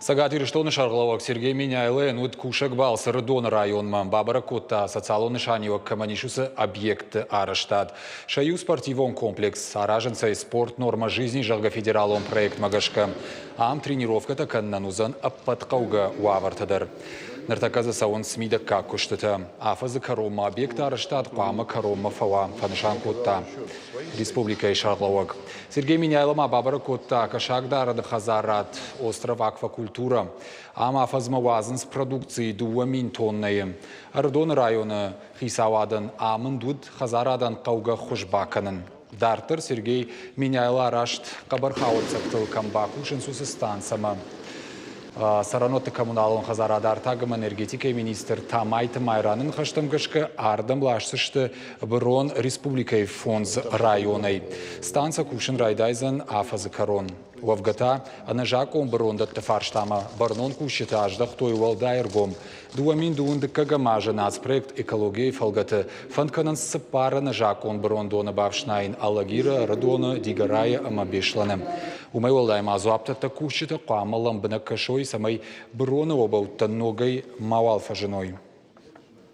Цӕгат Ирыстоны сӕргълӕууӕг Сергей Меняйлойӕн уыд кусӕг балц Ӕрыдоны районмӕ. Бабӕрӕг кодта, социалон нысаниуӕг кӕмӕн ис, уыцы объектты арӕзтад. Сӕ иу спортивон комплекс аразынц ӕй «Спорт норма жизни», зӕгъгӕ, федералон проектмӕ гӕсгӕ. Ам тренировкӕтӕ кӕнынӕн уыдзӕн ӕппӕт хъӕугӕ уавӕртӕ дӕр. Ныртӕккӕ дзы цӕуынц мидӕггаг куыстытӕ. Афӕдзы кӕронмӕ объекты арӕзтад хъуамӕ кӕронмӕ фӕуа, фӕнысан кодта республикӕйы сӕргълӕууӕг. Сергей Меняйло ма бабӕрӕг кодта кӕсагдарӕны хӕдзарад «Остров Аквакультура». Ам афӕдзмӕ уадзынц продукцийы 2000 тоннӕйы. Ӕрыдоны районы хицауадӕн амынд уыд хӕдзарадӕн хъӕугӕ хуыз бакӕнын. Дарддӕр Сергей Меняйло араст хъӕбӕрхауӕццӕгтыл кӕм бакусынц, уыцы станцӕмӕ. Цӕрӕнуӕтты коммуналон хӕдзарад артаг ӕмӕ энергетикӕйы министр Тамайты Майраны ныхӕстӕм гӕсгӕ ардӕм ласдзысты бырон республикӕйы фондз районӕй. Станцӕ кусын райдайдзӕн афӕдзы кӕрон. Уӕвгӕ та ӕнӕзакъон бырондӕтты фарстамӕ бӕрнон кусджытӕ аздӕхтой уӕлдай ӕргом. 2000 дыккӕгӕм азы нацпроект «Экология-йы фӕлгӕты фӕнд кӕнынц цыппар ӕнӕзакъон бырондоны бафснайын Алагиры, Ӕрыдоны, Дигорайы ӕмӕ Беслӕны. Уымӕй уӕлдай ма дзуапдӕттӕг кусджытӕ хъуамӕ лӕмбынӕг кӕсой, цӕмӕй быроны обӕуттӕ ногӕй мауал фӕзыной.